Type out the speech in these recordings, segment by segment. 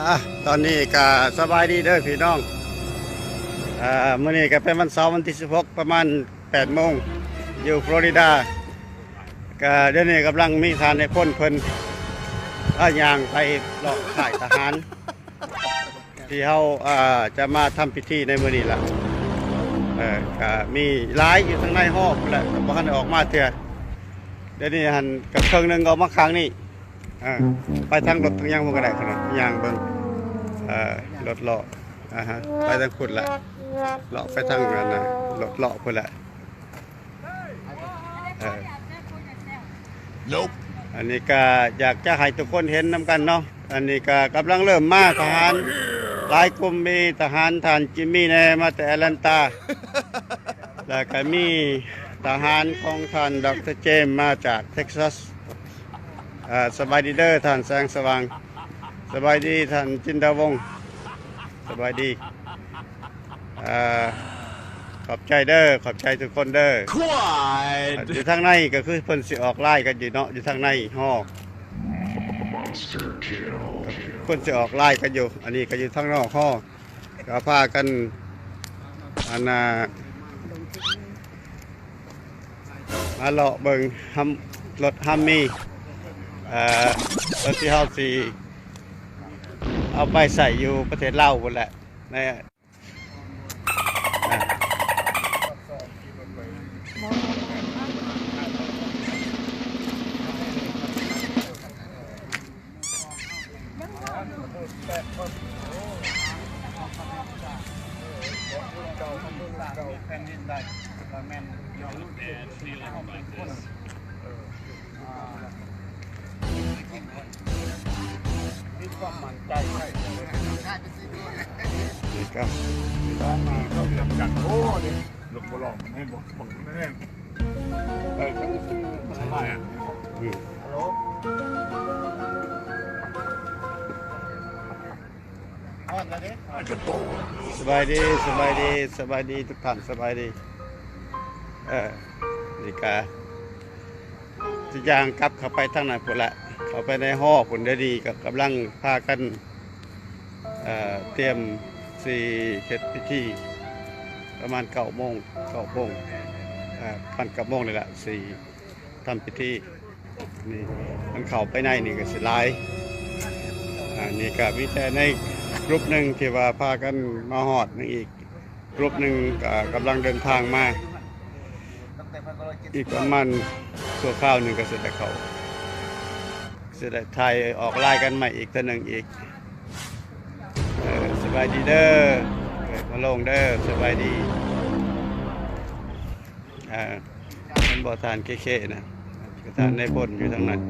ອ່ະ ຕອນນີ້ກໍສະບາຍດີເດີພີ່ນ້ອງ. ອ່າ ມື້ນີ້ກໍເປັນວັນເສົາ ວັນທີສິບຫົກ ປະມານແປດໂມງ ຢູ່ຟລໍຣິດາ. ກໍດຽວນີ້ກຳລັງມີທ່ານນາຍພົນເພິ່ນ ພາຍ່າງໄປເລາະຄ້າຍທະຫານ ທີ່ເຮົາ ອ່າ ຈະມາທຳພິທີໃນມື້ນີ້ລະ. ເອີ ກໍມີຫຼາຍຢູ່ທາງໃນຫໍພຸ້ນແຫຼະ ກໍບໍ່ທັນໄດ້ອອກມາເທື່ອ. ດຽວນີ້ຫັ້ນກໍເຄິ່ງໜຶ່ງກໍອອກມາຂ້າງນີ້. ເອີ ໄປທາງລົດທາງຫຍັງພຸ້ນກໍໄດ້ ຍ່າງເບິ່ງ ເອີ ລົດເລາະ ອາຮະ ໄປທາງພຸ້ນແຫຼະ ເລາະໄປທາງນັ້ນນະ ລົດເລາະພຸ້ນແຫຼະ. ເອີ ອັນນີ້ກໍຢາກຈະໃຫ້ທຸກຄົນເຫັນນຳກັນເນາະ. ອັນນີ້ກໍກຳລັງເລີ່ມມາ ທະຫານຫຼາຍກຸ່ມ ມີທະຫານທ່ານຈິມມີແດ່ ມາແຕ່ແອດແລນຕາ ແລ້ວກໍມີທະຫານຂອງທ່ານດອກເຕີເຈມ ມາຈາກເທັກຊັສ. ອ່າ ສະບາຍດີເດີທ່ານແສງສະຫວ່າງ, ສະບາຍດີທ່ານຈິນດາວົງ, ສະບາຍດີ. ອ່າ ຂອບໃຈເດີ ຂອບໃຈທຸກຄົນເດີ. ຢູ່ທາງໃນກໍຄືເພິ່ນຊິອອກລາຍກັນຢູ່ເນາະ ຢູ່ທາງໃນຫໍ ເພິ່ນຊິອອກລາຍກັນຢູ່. ອັນນີ້ກໍຢູ່ທາງນອກຫໍ ກໍພາກັນ ອັນນ່າ ມາເລາະເບິ່ງຮຳ ລົດຮຳມີ ເອີ ລົດທີ່ເຮົາຊິເອົາໄປໃຊ້ຢູ່ປະເທດລາວພຸ້ນແຫຼະ ໃນ ອ່າ ສະບາຍດີ ສະບາຍດີ ສະບາຍດີທຸກທ່ານ ສະບາຍດີ. ເອີ ນີ້ກະຊິຍ່າງກັບເຂົ້າໄປທາງນັ້ນພຸ້ນລະ ເຂົ້າໄປໃນຫໍພຸ້ນ. ດຽວນີ້ກໍກຳລັງພາກັນ ເອີ ຕຽມຊິເຮັດພິທີ ປະມານເກົ້າໂມງ ເກົ້າໂມງ ເອີ ປະມານເກົ້າໂມງນີ້ລະ ຊິທຳພິທີ. ນີ້ມັນເຂົ້າໄປໃນນີ້ກໍຊິຫຼາຍ. ອັນນີ້ກໍມີແຕ່ໃນກຣຸບໜຶ່ງທີ່ວ່າພາກັນມາຮອດ. ຍັງອີກກຣຸບໜຶ່ງກໍກຳລັງເດີນທາງມາ ອີກປະມານຊົ່ວຄາວໜຶ່ງກໍຊິໄດ້ເຂົ້າ ຊິໄດ້ຖ່າຍອອກລາຍກັນໃໝ່ອີກເທື່ອໜຶ່ງອີກ. ເອີ ສະບາຍດີເດີ ເອີ ມາລົງເດີ ສະບາຍດີ. ເອີ ແມ່ນບໍ່ທ່ານເຄເຄນະ ທ່ານນາຍພົນຢູ່ທາງນັ້ນ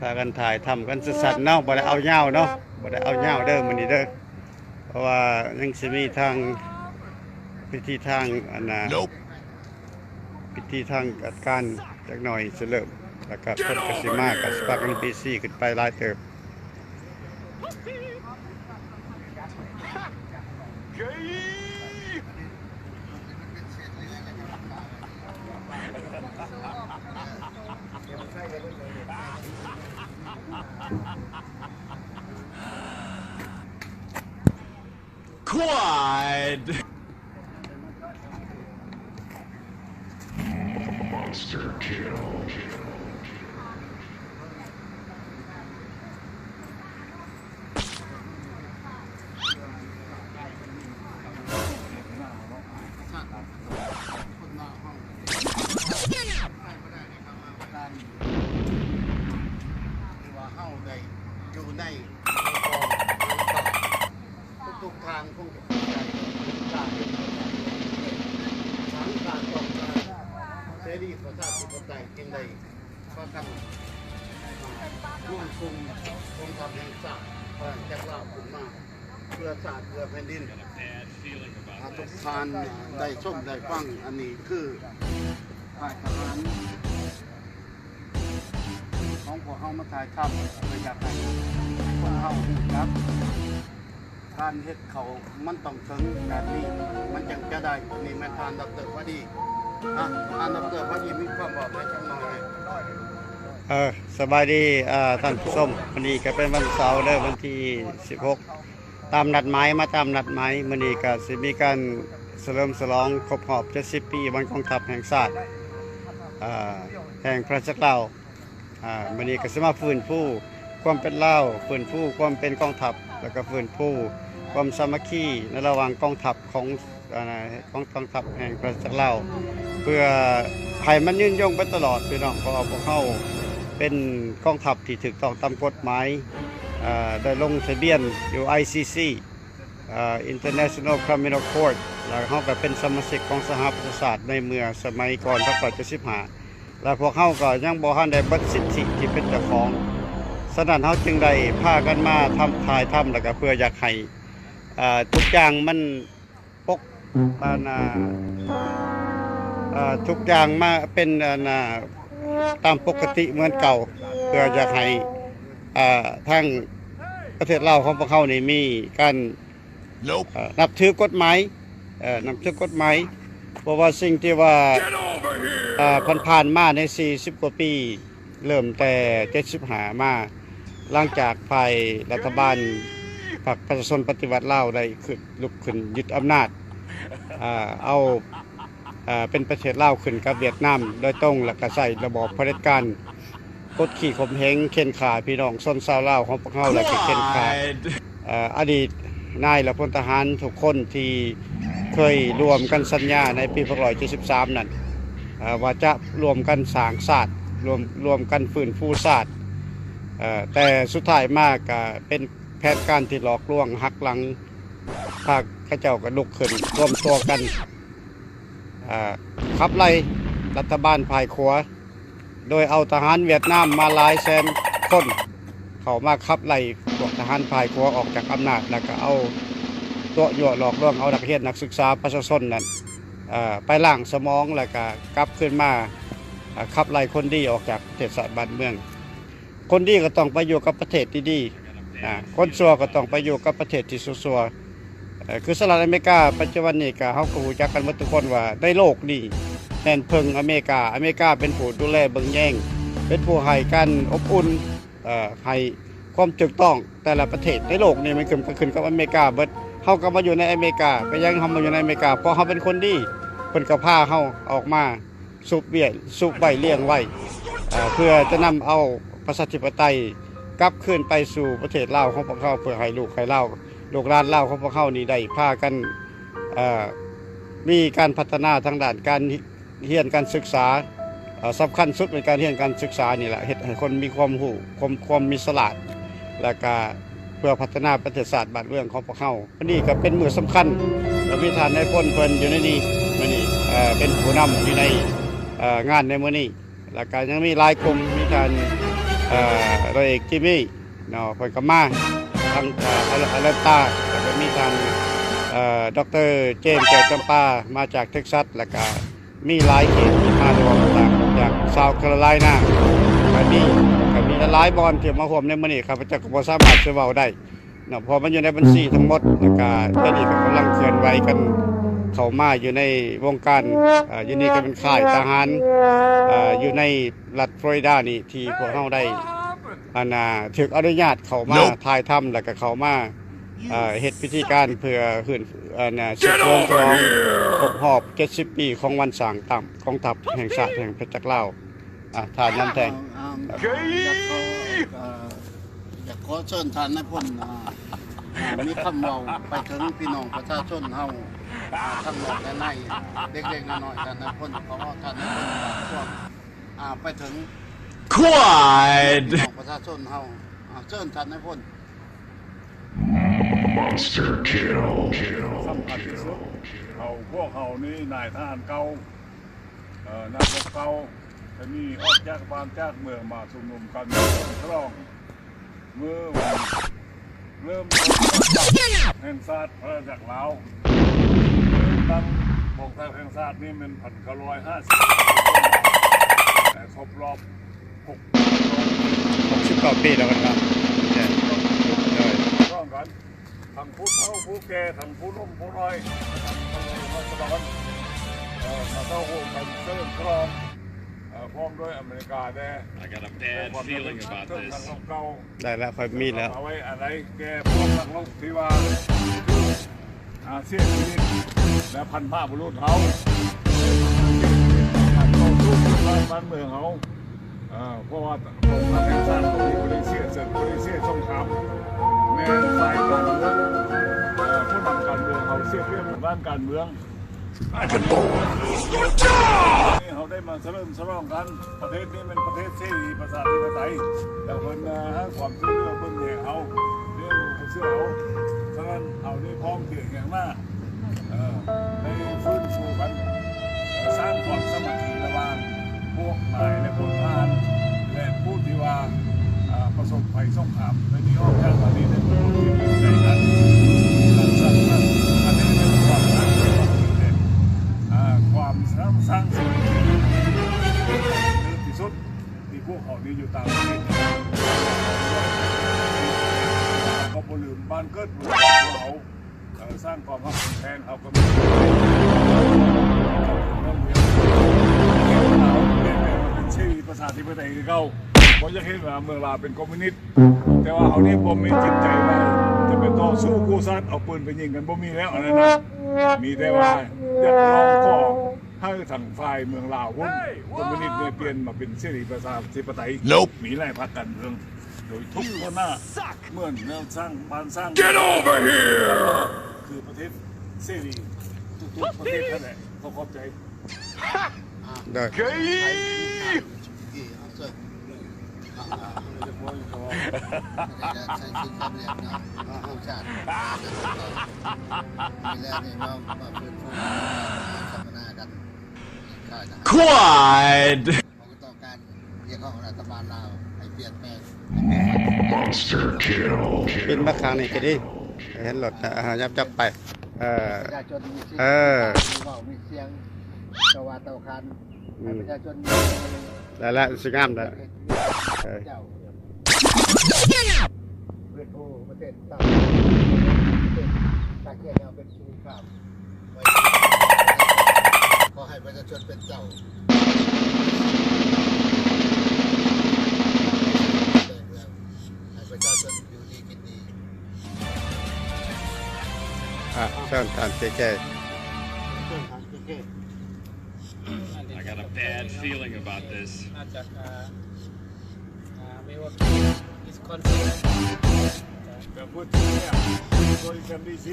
ພາກັນຖ່າຍທຳກັນສັ້ນໆເນາະ ບໍ່ໄດ້ເອົາຍາວເນາະ ບໍ່ໄດ້ເອົາຍາວເດີມື້ນີ້ເດີ ເພາະວ່າຍັງຊິມີທາງພິທີທາງ ອັນນ່າ ພິທີທາງການຈັກໜ່ອຍຊິເລີ່ມ ແລ້ວກໍຄົນກໍຊິມາ ກໍຊິພາກັນບີຊີຂຶ້ນໄປຫຼາຍເຕີບ. Quiet! Monster kill. ເຮົາໄດ້ຢູ່ໃນ ທຸກໆທາງຄົງຈະເຂົ້າໃຈ ການເຮັດການເມືອງ ທາງການຕ້ອງການເສລີປະຊາທິປະໄຕ ຈຶ່ງໄດ້ພາກັນລວມກຸ່ມກອງທັບແຫ່ງຊາດ ພະລານຈັກລາວຂຶ້ນມາ ເພື່ອຊາດເພື່ອແຜ່ນດິນ. ຫາກທຸກທ່ານໄດ້ຊົມໄດ້ຟັງ ອັນນີ້ຄືຄ້າຍທະຫານ ຂອງພວກເຮົາມາຖ່າຍທຳ ເພື່ອຢາກໃຫ້ຄົນເຮົາຮູ້ຈັກ ການເຮັດເຂົ້າມັນຕ້ອງເຖິງແບບນີ້ ມັນຈັ່ງຈະໄດ້. ອັນນີ້ແມ່ນທ່ານດອກເຕີພາດີ ນະ ທ່ານດອກເຕີພາດີມີຄວາມເວົ້າໄດ້ຈັກໜ້ອຍ. ເອີ ສະບາຍດີ ເອີ ທ່ານຜູ້ຊົມ. ມື້ນີ້ກໍເປັນວັນເສົາເດີ ວັນທີສິບຫົກ ຕາມນັດໝາຍ ມາຕາມນັດໝາຍ. ມື້ນີ້ກໍຊິມີການສະເຫຼີມສະຫຼອງຄົບຮອບເຈັດສິບປີ ວັນກອງທັບແຫ່ງຊາດ ເອີ ແຫ່ງພະນາຈັກລາວ. ອາ ມື້ນີ້ກໍຊິມາຟື້ນຟູຄວາມເປັນລາວ, ຟື້ນຟູຄວາມເປັນກອງທັບ ແລ້ວກໍຟື້ນຟູຄວາມສາມັກຄີໃນລະຫວ່າງກອງທັບຂອງ ອາ ຂອງກອງທັບແຫ່ງພະນາຈັກລາວ ເພື່ອໃຫ້ມັນຍືນຍົງໄປຕະຫຼອດ ພີ່ນ້ອງ. ເພາະວ່າພວກເຮົາເປັນກອງທັບທີ່ຖືກຕ້ອງຕາມກົດໝາຍ ອາ ໄດ້ລົງທະບຽນຢູ່ ໄອຊີຊີ ອາ International Criminal Court ແລ້ວເຮົາກໍເປັນສະມາຊິກຂອງສະຫະປະຊາຊາດໃນເມື່ອສະໄໝກ່ອນ ພັນເກົ້າຮ້ອຍເຈັດສິບຫ້າ ແລະ ພວກເຮົາກໍຍັງບໍ່ທັນໄດ້ເບິດສິດທິທີ່ເປັນເຈົ້າຂອງ. ສະນັ້ນເຮົາຈຶ່ງໄດ້ພາກັນມາທຳ ຖ່າຍທຳ ແລ້ວກໍເພື່ອຢາກໃຫ້ ເອີ ທຸກຢ່າງມັນປົກ ອັນ ອາ ເອີ ທຸກຢ່າງມາເປັນ ອັນ ອາ ຕາມປົກກະຕິເໝືອນເກົ່າ ເພື່ອຢາກໃຫ້ ເອີ ທາງປະເທດລາວຂອງພວກເຮົານີ້ມີການ ເອີ ນັບຖືກົດໝາຍ ເອີ ນັບຖືກົດໝາຍ. ເພາະວ່າສິ່ງທີ່ວ່າ ເອີ ຜ່ານໆມາໃນສີ່ສິບກວ່າປີ ເລີ່ມແຕ່ເຈັດສິບຫ້າມາ ຫຼັງຈາກຝ່າຍລັດຖະບານພັກປະຊາຊົນປະຕິວັດລາວໄດ້ຂຶ້ນ ລຸກຂຶ້ນຍຶດອຳນາດ ເອົາ ເປັນປະເທດລາວຂຶ້ນກັບຫວຽດນາມໂດຍຕົງ ແລ້ວກໍໃຊ້ລະບອບຜະເດັດການ ກົດຂີ່ຂົ່ມເຫງ ເຂັ່ນຂ້າພີ່ນ້ອງຊົນຊາວລາວຂອງພວກເຮົາ ແລ້ວກໍເຂັ່ນຂ້າ ເອີ ອະດີດນາຍ ແລະ ພົນທະຫານທຸກຄົນທີ່ເຄີຍຮ່ວມກັນສັນຍາໃນປີພັນເກົ້າຮ້ອຍເຈັດສິບສາມນັ້ນ ເອີ ວ່າຈະຮ່ວມກັນສ້າງຊາດ ຮ່ວມ ຮ່ວມກັນຟື້ນຟູຊາດ ເອີ ແຕ່ສຸດທ້າຍມາກະເປັນແຜນການທີ່ຫຼອກລວງ ຫັກຫຼັງ ພາເຂົາເຈົ້າກໍລຸກຂຶ້ນລວມຕົວກັນ ເອີ ຂັບໄລ່ລັດຖະບານຝ່າຍຂວາ ໂດຍເອົາທະຫານຫວຽດນາມມາຫຼາຍແສນຄົນ ເຂົ້າມາຂັບໄລ່ພວກທະຫານຝ່າຍຂວາອອກຈາກອຳນາດ ແລ້ວກໍເອົາຕົວະຍົວະຫຼອກລວງ ເອົານັກຮຽນນັກສຶກສາປະຊາຊົນນັ້ນ ເອີ ໄປລ້າງສະໝອງ ແລ້ວກໍກັບຄືນມາ ເອີ ຂັບໄລ່ຄົນດີອອກຈາກປະເທດຊາດບ້ານເມືອງ. ຄົນດີກໍຕ້ອງໄປຢູ່ກັບປະເທດທີ່ດີ ອາ ຄົນຊົ່ວກໍຕ້ອງໄປຢູ່ກັບປະເທດທີ່ຊົ່ວໆ. ເອີ ຄືສະຫະລັດອາເມລິກາປັດຈຸບັນນີ້ ກໍເຮົາກໍຮູ້ຈັກກັນໝົດທຸກຄົນວ່າໃນໂລກນີ້ແມ່ນເພິ່ງອາເມລິກາ. ອາເມລິກາເປັນຜູ້ດູແລເບິ່ງແຍງ ເປັນຜູ້ໃຫ້ການອົບອຸ່ນ ເອີ ໃຫ້ຄວາມຖືກຕ້ອງ. ແຕ່ລະປະເທດໃນໂລກນີ້ມັນຂຶ້ນ ກໍຂຶ້ນກັບອາເມລິກາເບິດ. ເຮົາກໍມາຢູ່ໃນອາເມລິກາ. ເປັນຫຍັງເຮົາມາຢູ່ໃນອາເມລິກາ? ເພາະເຮົາເປັນຄົນດີ ເພິ່ນກໍພາເຮົາອອກມາ ຊຸບເວຍ ຊຸບໄວ້ລ້ຽງໄວ້ ເອີ ເພື່ອຈະນຳເອົາປະຊາທິປະໄຕກັບຄືນໄປສູ່ປະເທດລາວຂອງພວກເຮົາ ເພື່ອໃຫ້ລູກໃຫ້ລາວ ລູກຫຼານລາວຂອງພວກເຮົານີ້ໄດ້ພາກັນ ເອີ ມີການພັດທະນາທາງດ້ານການຮຽນການສຶກສາ. ເອີ ສຳຄັນສຸດເປັນການຮຽນການສຶກສານີ້ແຫຼະ ເຮັດໃຫ້ຄົນມີຄວາມຮູ້ ຄວາມ ຄວາມມີສະຫຼາດ ແລ້ວກະເພື່ອພັດທະນາປະເທດຊາດບ້ານເມືອງຂອງພວກເຮົາ. ມື້ນີ້ກໍເປັນມື້ສຳຄັນ ກໍມີທ່ານນາຍພົນເພິ່ນຢູ່ໃນນີ້ ມື້ນີ້ ເອີ ເປັນຜູ້ນຳຢູ່ໃນ ເອີ ງານໃນມື້ນີ້. ແລ້ວກໍຍັງມີຫຼາຍກຸ່ມ ມີທ່ານ ເອີ ຮ້ອຍເອກຈິມມີເນາະ ເພິ່ນກໍມາ ທາງ ເອີ ອາແລນຕາ ແລ້ວກໍມີທ່ານ ເອີ ດອກເຕີ ເຈມ ແກ້ວຈຳປາ ມາຈາກເທັກຊັສ ແລ້ວກໍ ມີຫຼາຍເຂດທີ່ມາຮ່ວມ ຈາກ ຈາກ South Carolina ກໍມີ ກໍມີຫຼາຍໆບ່ອນທີ່ມາຮ່ວມໃນມື້ນີ້. ຂ້າພະເຈົ້າກໍບໍ່ສາມາດຊິເວົ້າໄດ້ເນາະ ເພາະມັນຢູ່ໃນບັນຊີທັງໝົດ ແລ້ວກໍດຽວນີ້ກໍກຳລັງເຄື່ອນໄຫວກັນເຂົ້າມາຢູ່ໃນວົງການ ເອີ ຢູ່ນີ້ກໍເປັນຄ້າຍທະຫານ ເອີ ຢູ່ໃນລັດຟລໍຣິດານີ້ ທີ່ພວກເຮົາໄດ້ ອັນນ່າ ຖືກອະນຸຍາດເຂົ້າມາຖ່າຍທຳ ແລ້ວກໍເຂົ້າມາ ເອີ ເຮັດພິທີການເພື່ອຮື້ນ ອັນນ່າ ສະເຫຼີມສະຫຼອງຄົບຮອບເຈັດສິບປີຂອງວັນສ້າງຕັ້ງກອງທັບແຫ່ງຊາດແຫ່ງພະຈັກລາວ. ອາ ທ່ານນຳແທນ ອ່າ ຢາກຂໍ ເອີ ຢາກຂໍເຊີນທ່ານນາຍພົນ ອ່າ ມີຄຳເວົ້າໄປເຖິງພີ່ນ້ອງປະຊາຊົນເຮົາ ອ່າ ທັງນອກແລະໃນ ເລັກໆນ້ອຍໆ ທ່ານນາຍພົນ ຂໍເວົ້າທ່ານນາຍພົນ ຝາກຄວາມ ອ່າ ໄປເຖິງ Quiet ພີ່ນ້ອງປະຊາຊົນເຮົາ. ອ່າ ເຊີນທ່ານນາຍພົນ. ສຳຄັນທີ່ສຸດ ເຮົາ ພວກເຮົານີ້ນາຍທະຫານເກົ່າ ເອີ ນັກຮົບເກົ່າ ຈະມີອອກຈາກບ້ານຈາກເມືອງມາຊຸມນຸມກັນສະເຫຼີມສະຫຼອງ ມື້ວັນເລີ່ມຕົ້ນແຫ່ງຊາດພະນາຈັກລາວ. ເລີ່ມຕັ້ງກອງທັບແຫ່ງຊາດນີ້ແມ່ນພັນເກົ້າຮ້ອຍຫ້າສິບ ແລະ ຄົບຮອບຫົກ ຫົກສິບເກົ້າປີແລ້ວກັນເນາະ. ໂດຍ ພ້ອມກັນ ທັງຜູ້ເຖົ້າຜູ້ແກ່ ທັງຜູ້ໜຸ່ມຜູ້ນ້ອຍ ທັງຄົນແກ່ຄົນສະຫຼອງ ເອີ ມາເຂົ້າຮ່ວມກັນສະເຫຼີມສະຫຼອງ ເອີ ພ້ອມດ້ວຍອາເມລິກາແດ່. I got a bad feeling about this. ໄດ້ແລ້ວ ຂ້ອຍມີແລ້ວ. ເອົາໄວ້ອາໄລແກ່ພວກນັກລົບທີ່ວ່າ ອາ ເສຍຊີວິດ ແລະ ພັນພະບຸລຸດເຮົາ ການຕໍ່ສູ້ເພື່ອບ້ານເມືອງເຮົາ. ເອີ ເພາະວ່າພະອົງທ່ານແຫ່ງຊາດບໍ່ໄດ້ເສຍເຊິ່ງ ບໍ່ໄດ້ເສຍສົງຄາມ ແມ່ນຝ່າຍການເມືອງ ເອີ ຜູ້ນຳການເມືອງເຮົາເສຍປຽບທາງດ້ານການເມືອງ. ນີ້ເຮົາໄດ້ມາສະເຫຼີມສະຫຼອງກັນ ປະເທດນີ້ແມ່ນປະເທດເສລີປະຊາທິປະໄຕ ແລ້ວເພິ່ນໃຫ້ຄວາມຊ່ວຍເຫຼືອເບິ່ງແຍງເຮົາ ເລື່ອງເຊື່ອເຮົາ. ສະນັ້ນເຮົານີ້ພ້ອມທີ່ຈະຫາ ເອີ ໄດ້ຟື້ນຟູກັນ ສ້າງຄວາມສາມັກຄີລະຫວ່າງພວກນາຍ ແລະ ພົນທະຫານ ແລະ ຜູ້ທີ່ວ່າ ເອີ ປະສົບໄພສົງຄາມ ແລະ ໜີອອກຈາກປະເທດ ໄດ້ຮ່ວມແຮງຮ່ວມໃຈກັນ ສ້າງສັນ ອັນນີ້ແມ່ນຄວາມສາມັກຄີ ແລະ ເອີ ຄວາມສ້າງ ສ້າງສາມັກຄີ ທີ່ສຸດ ທີ່ພວກເຮົານີ້ຢູ່ຕ່າງປະເທດ ເຮົາກໍບໍ່ລືມບ້ານເກີດເມືອງເຮົາ. ເອີ ສ້າງຄວາມຮັກແພງເຮົາກໍມີ ເປັນເສລີປະຊາທິປະໄຕຄືເກົ່າ. ບໍ່ຢາກເຫັນວ່າເມືອງລາວເປັນຄອມມິວນິດ ແຕ່ວ່າເຮົານີ້ບໍ່ມີຈິດໃຈວ່າຈະໄປຕໍ່ສູ້ກູ້ຊາດ ເອົາປືນໄປຍິງກັນ ບໍ່ມີແລ້ວອັນນັ້ນນະ. ມີແຕ່ວ່າຢາກຮ້ອງຂໍໃຫ້ທາງຝ່າຍເມືອງລາວພຸ້ນ ຄອມມິວນິດນີ້ປ່ຽນມາເປັນເສລີປະຊາທິປະໄຕ. ມີຫຼາຍພັກການເມືອງ ໂດຍທຸກທົ່ວໜ້າ ເໝືອນແນວສ້າງບ້ານສ້າງ Get over here! ຄືປະເທດເສລີທຸກໆປະເທດຫັ້ນແຫຼະ. ຂໍຂອບໃຈ. ໄດ້ Quiet! ຕ້ອງການຮຽກຮ້ອງລັດຖະບານລາວໃຫ້ປ່ຽນແປງ. Monster kill. ປິ່ນມາຂ້າງນີ້ກໍດີ ເຫັນລົດນະ ເອີ ຍັບໆໄປ. ເອີ ປະຊາຊົນມີສິດ ເອີ ມີເວົ້າມີສຽງ ຕໍ່ວ່າຕໍ່ຂານ ອືມ ໃຫ້ປະຊາຊົນມີ ໄດ້ລະ ຊິງາມແລ້ວ ເອີ ເຈົ້າ ເປັນຜູ້ປະເທດຊາດ ປະເທດຊາດ ເປັນ ຂອໃຫ້ປະຊາຊົນເປັນເຈົ້າ ໃຫ້ປະຊາຊົນຢູ່ດີກິນດີ. ອ່ະ ເຊີນທ່ານເຈເຈ. I got a bad feeling about this. ມາຈາກ ອ່າ ອ່າ Milwaukee, Wisconsin. Washington D C.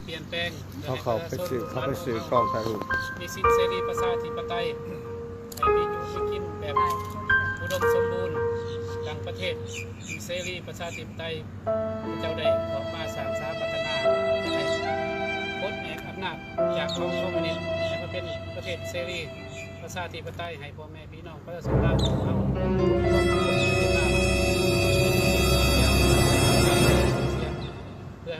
ປ່ຽນແປງ ເຮົາເຂົ້າໄປຊື້ ເຮົາໄປຊື້ກ້ອງຖ່າຍຮູບ. ມີສິດເສລີປະຊາທິປະໄຕ ໃຫ້ມີຢູ່ມີກິນແບບອຸດົມສົມບູນ ດັ່ງປະເທດທີ່ເສລີປະຊາທິປະໄຕ ພະເຈົ້າໄດ້ອອກມາສ້າງສາພັດທະນາ ໃຫ້ປົດແອກອຳນາດຈາກຂອງຄອມມິວນິດ ໃຫ້ມາເປັນປະເທດເສລີປະຊາທິປະໄຕ ໃຫ້ພໍ່ແມ່ພີ່ນ້ອງປະຊາຊົນລາວຂອງເຮົາ ເພື່ອ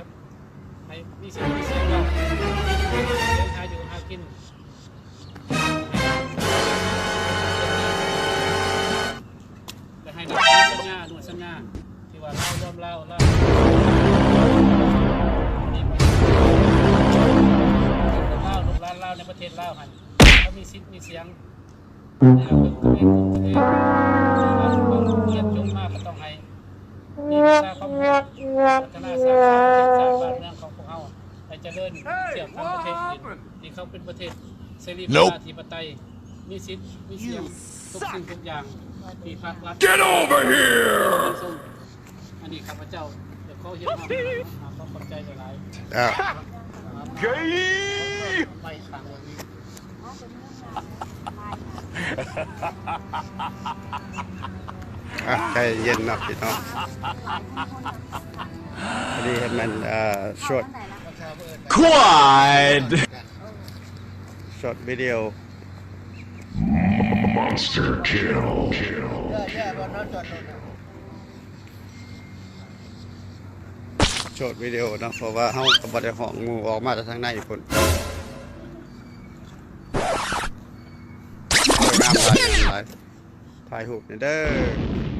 ໃຫ້ມີສິດມີສຽງເວົ້າ ເລື່ອງຫາຢູ່ຫາກິນ. ແລະ ໃຫ້ນັບຖືສັນຍາ ອະນຸສັນຍາ ທີ່ວ່າລາວລວມລາວ ລາວ ລາວ ລູກຫຼານລາວໃນປະເທດລາວຫັ້ນ ເຂົາມີສິດມີສຽງ ແລະ ເປັນຕົວເອງຂອງຕົວເອງ ລາວລວມລາວ ຮຽນຈົບມາກໍຕ້ອງໃຫ້ ມີວິຊາຄວາມຮູ້ ພັດທະນາສ້າງສານປະເທດຊາດບ້ານເມືອງຂອງພວກເຮົາໃຫ້ຈະເລີນ ເທົ່ຽວຕ່າງປະເທດອື່ນ ທີ່ເຂົາເປັນປະເທດເສລີປະຊາທິປະໄຕ ມີສິດມີສຽງທຸກສິ່ງທຸກຢ່າງ ມີພາກລັດ Get over here! ອັນນີ້ຂ້າພະເຈົ້າຈະຂໍຮຽກຮ້ອງ ຂໍຂອບໃຈຫຼາຍໆ. ໄປທາງເລື່ອງນີ້ ອ່ະ ໃຈເຢັນເນາະພີ່ນ້ອງ ອັນນີ້ເຫັນແມ່ນ ເອີ short quiet short video. Monster kill. Short video ເນາະ ເພາະວ່າເຮົາກໍບໍ່ໄດ້ຮ້ອງໝູ່ອອກມາແຕ່ທາງໃນພຸ້ນ. ຖ່າຍຮູບແດ່ເດີ້.